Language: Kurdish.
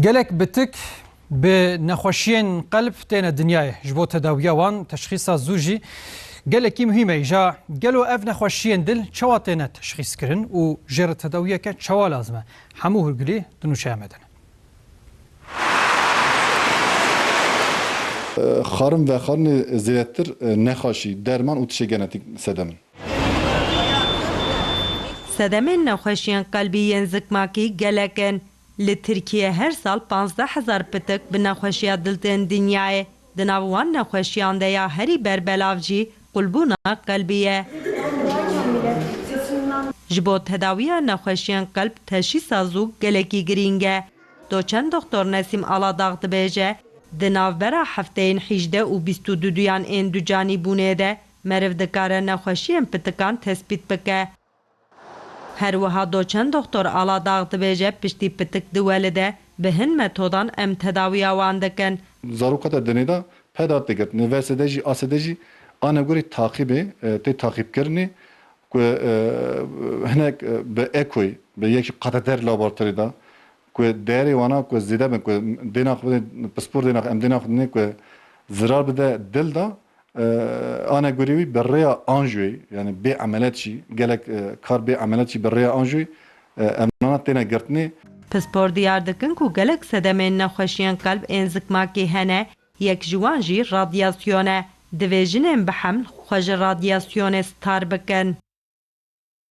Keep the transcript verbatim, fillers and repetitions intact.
Gelek bitik bi nexweşiyên qelb têne dinyayê. Ji bo tedawiya wan, teşxîsa zû jî gelekî muhîm e. Îja gelo ev nexweşiyên dil çawa têne teşxîskirin û jê re tedawiyeke çawa lazim e? Hemû hûrgilî di nûçeya me de ne. Xarin vexarinê zêdetir nexaşî, derman û tişê genetik sedem in. Sedemên nexweşiyên qelbî yên zikmakî gelek in. Li Tirkiye her sal panzdeh hezar pitik bi nexweşiya dil tên dinyayê. Di nav wan nexweşiyan de ya herî berbelav jî qulbûna qelbî ye. Ji bo tedawiya nexweşiyên qelb teşîsa zû gelekî girîng e. Doçent Doktor Nesîm Aladağ dibêje, di navbera hefteyên hîjdeh û bîst û du duyan ên ducanîbûnê de meriv dikare nexweşiyên pitikan tespît bike. Her wiha doçent Doktor Aladağ dibêje, piştî pitik diwelide, bi hin metodan em tedawiya wan dikin. Zaroka te dinê de peda tê girtinê, vese de jî, ase de jî, ane gorî taqîbê, e, tê taqîbkirinê, ku, e, hinek, e, bi ekoyê, bi yekî kateter laboratuvarê de, ku değerê wana ku zêde bin, ku dêna xwe bidin, pispor dêna xwe, em dêna xwe dinê ku zirar bide dil de, e, ane gorî wî bi rêya anjiyoyê, yani bê emelet jî, gelek, e, kar bê emelet jî bi rêya anjiyoyê, e, em nana têne girtinê. Pispor diyar dikin ku gelek sedemên nexweşiyên qelb ên zikmakî hene, yek ji wan jî radyasyon e. Divê jinên bi heml xwe ji radyasyonê star bikin.